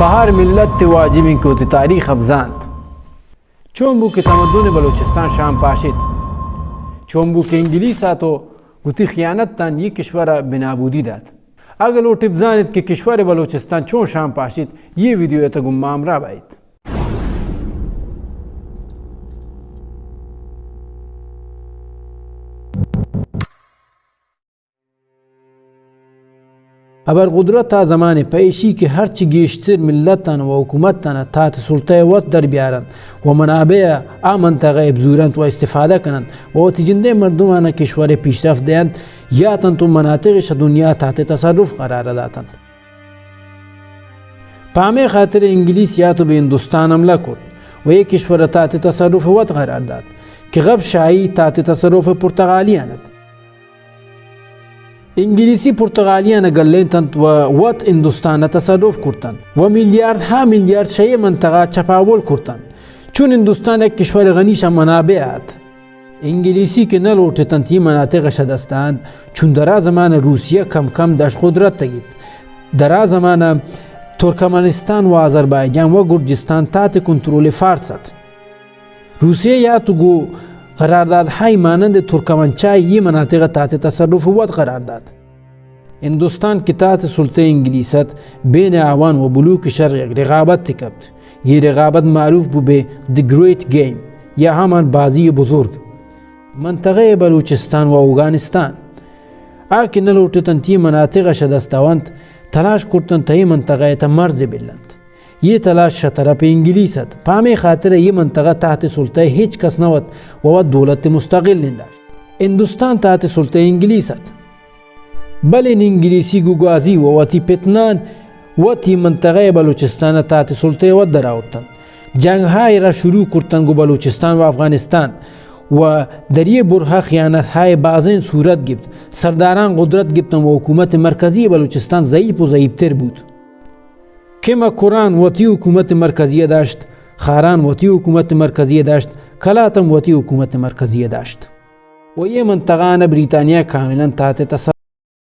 پہ ہر ملت ء واجب انت کہ وتی تاریخ ء بزانت۔ چون بو کہ تمدن بلوچستان شام پاشیت؟ چون بو کہ انگلیس آتو وتی خیانت تان یہ کشور ء بنابودی دات؟ اگہ لوٹے بزانت کہ کشور بلوچستان چون شام پاشیت، یہ ویڈیو ء تہ گوں ما ہمراہ بائیت۔ ابر قدرت آ زمانے پہ ایشی کہ ہرچ گیشتر ملتان و حکومتان تحت سلطہ وت در بیارنت و منابع آ منطقہ بزورنت و استفادہ کننت و وتی جندے مردمان کشور پیشرفت دینت، یاتنت و مناطق شہ دنیا تحت تصرف قرار داتنت۔ پہ ہمے خاطر انگلیس یاتو بہ ہندوستان حملہ کرت و اے کشور تحت تصرف وت قرار دات کہ غرب شاہی تحت تصرف پرتغالیان ات۔ انگلیسی پرتغالیان گلینتنت و وت ہندوستان تصرف کرتنت و میلیارد ہا میلیارد شہ اے منطقہ چپاول کرتنت، چون ہندوستان یک کشور غنی شہ منابع ات۔ انگلیسی کہ نہ لوٹتنت یہ مناطق شہ دست دہنت، چون درا زمانہ روسیہ کم کم دش قدرت گیپت۔ درا زمانہ ترکمنستان و آذربائیجان و گرجستان تحت کنترول فارس ات۔ روسیہ یاتو گو قرارداد ہائی مانند ترکمن چائی یہ مناطق تحت تصرف وت قرار دات۔ ہندوستان کہ تحت سلطہ انگلیس ات، بین اعوان و بلوک شرق یک رقابت کپت۔ یہ رقابت معروف بو بہ دی گریٹ گیم یا ہمان بازی بزرگ۔ منطقہ بلوچستان و اوگانستان آ کہ نہ لوٹتنت یہ مناطق شہ دست دونت، تلاش کرتنت تہ یہ منطقہ تہ مرز بلنت۔ یہ تلاش شہ طرف انگلیس ات۔ پہ ہمے خاطر یہ منطقہ تحت سلطہ ہچ کس نہ وت و وت دولت مستقل ننداشت۔ ہندوستان تحت سلطہ انگلیس ات۔ بلے انگلیسی گو گوازی و وتی پتنان وتی منطقہ بلوچستان تحت سلطہ وت درآورتنت۔ جنگ ہائے را شروع کرتنت گو بلوچستان و افغانستان و دریے برہا خیانت ہائے بازیں صورت گپت۔ سرداران قدرت گپتن و حکومت مرکزی بلوچستان ضعیف و ضعیف تر بوت۔ کہ مکران وتی حکومت مرکزی داشت، خاران وتی حکومت مرکزی داشت، کلاتم وتی حکومت مرکزی داشت۔ و یہ منطقہ آن بریتانیا کاملا تحت تصرف